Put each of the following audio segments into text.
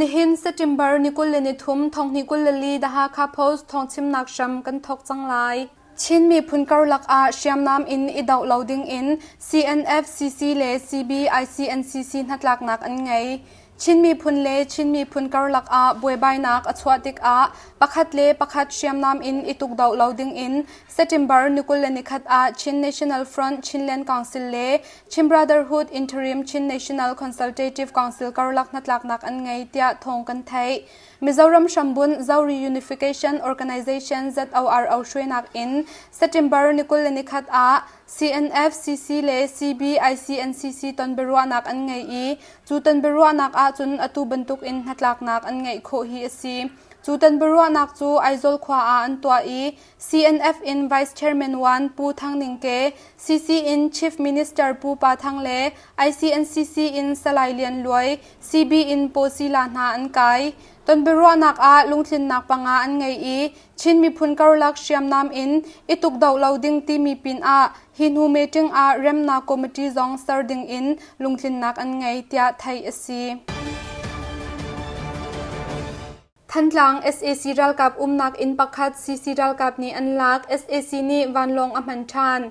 Nihin September ni 23 thonghnih 24 The Hakha Post thawngchimnak hram kan thawk cang lai. Chin miphun karlak ah hriamnam in i doh lo ding in CNF, CC le CBICNCC hnatlaknak an ngei. Chin miphun le Chin miphun karlak ah buaibainak a chuah tikah pakhat le pakhat hriamnam in i tukdoh lo ding in September ni 21 ah Chin National Front Chinland Council le Chin Brotherhood Interim Chin National Consultative Council karlak hnatlaknak an ngei tiah thawng kan theih. Mizoram hrambunh Zo Reunification Organization ZORO hruainak in September ni 21 ah CNF, CC le CBICNCC ton biaruahnak an ngei i cu ton biaruahnak ahcun atu bantuk in hnatlaknak an ngeih khawh hi a si. Cu ton biaruahnak cu Aizawl khua ah an tuah i CNF in Vice Chairman 1 Pu Thang Ning Ke, CC in Chief Minister Pu Pa Thang le ICNCC in Salai Lian Luai, CB in Paw Si La hna an kai. Ton biaruahnak ah lungtlinnak panga an ngei i Chin miphun karlak hriamnam in i tukdoh lo ding timi pinah hi hnu meeting ah remnak committee zong ser ding in lungtlinnak an ngei tiah theih a si. Thantlang sac ralkap umnak inn pakhat CC ralkap nih an lak sac nih vanlawng a hman ṭhan.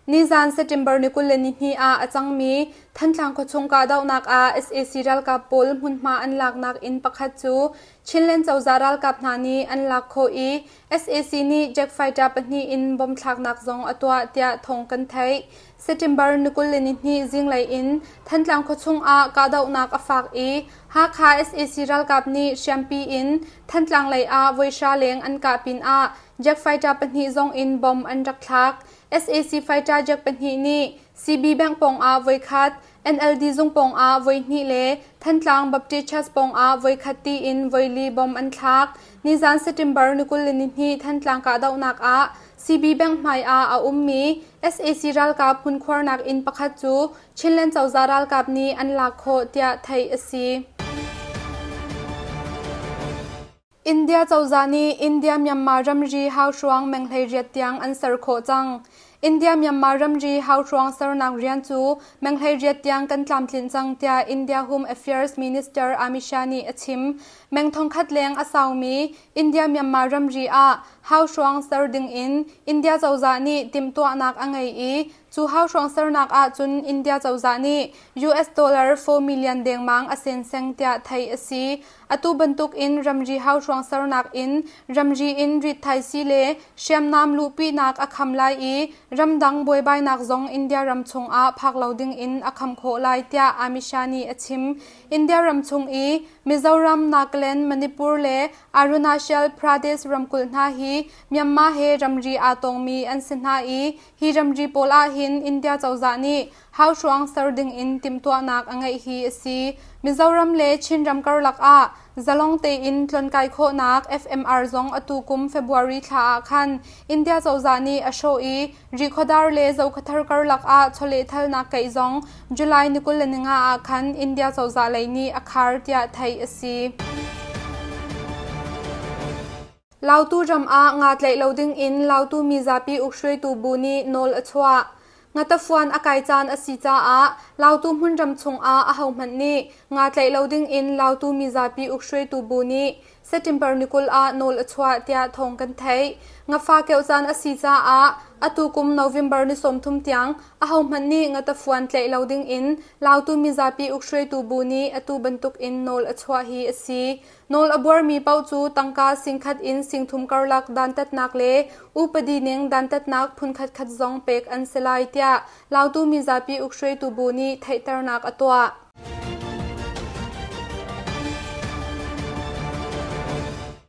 Nizan September ni 22 ah a cangmi Thantlang khuachung kahdohnak ah sac ralkap pawl hmunhma an laknak inn pakhat cu Chinland cozah ralkap hna nih an lak khawh i sac nih jet fighter pahnih in bomb thlaknak zong a tuah tiah thawng kan theih. September ni 22 zinglei in Thantlang khuachung ah kahdohnak a fak i Hakha sac ralkap nih hriampi in Thantlang lei ah voihra leng an kah pinah jet fighter pahnih zong in bomb an rak thlak. Sac fighter jet pahnih nih CB Bank pawngah voikhat, NLD zung pawngah voihnih le Thantlang Baptist Church pawngah voikhat tiin voili bomb an thlak. Nizan September ni 22 Thantlang kahdohnak ah CB Bank hmai ah a ummi sac ralkap hmunkhuarnak inn pakhat cu Chinland cozah ralkap nih an lak khawh tiah theih a si. India cozah nih India-Myanmar ramri hauhruang meng 18 tiang an ser khawh cang. India-Myanmar ramri hauhruang sernak rian cu meng 18 tiang kan tlamtlinh cang tiah India Home Affairs Minister Amit Shah nih a chim. Meng thongkhat leng a saumi India-Myanmar ramri ah hauhruang ser ding in India cozah nih timhtuahnak a ngei i Cu hauhruang sernak ahcun India cozah nih US dollar 4 million dengmang a senseng tiah theih a si. Atu bantuk in ramri hauhruang sernak in ramri in rithaisii le hriamnam luhpinak a kham lai i ramdang buaibainak zong India ram chungah phak lo ding in a kham khawh lai tiah Amit Shah nih a chim. India ram chung i Mizoram, Nagaland, Manipur le Arunachal Pradesh ramkulh hna hi Myanmar he ramri aa tongmi an si hna i Hi ramri pawl ahhin India cozah nih hauhruang ser ding in timhtuahnak a ngeih hi a si. Mizoram le Chinram karlak ah zalong tein tlonkai khawhnak FMR zong atu kum February thla ah khan India cozah nih a hrawh i Rihkhawdar le Zokhawthar karlak ah chawlehthalnak keih zong July ni 25 ah khan India cozah lei nih a khar tiah theih a si. Lautu ram ah nga tlaih lo dingin Lautu mizapi ukhruaitu bu nih nawl a chuah. Ngatafuan a kai caan a si caah Lautu hmunram chungah ahohmanh nih nga tlaih lo dingin Lautu mizapi ukhruaitu bu nih September ni 20 ah nawl a chuah tiah thawng kan theih. Ngafa keuh caan a si caah atu kum November ni 30 tiang ahohmanh nih ngatafuan tlaih lo dingin Lautu mizapi ukhruaitu bu nih atu bantukin nawl a chuah hi a si. Nawl a buarmi paoh cu tangka singkhat in singthum karlak dantatnak le upadi ning dantatnak phunkhatkhat zong pek an si lai tiah Lautu mizapi ukhruaitu bu nih theihternak a tuah.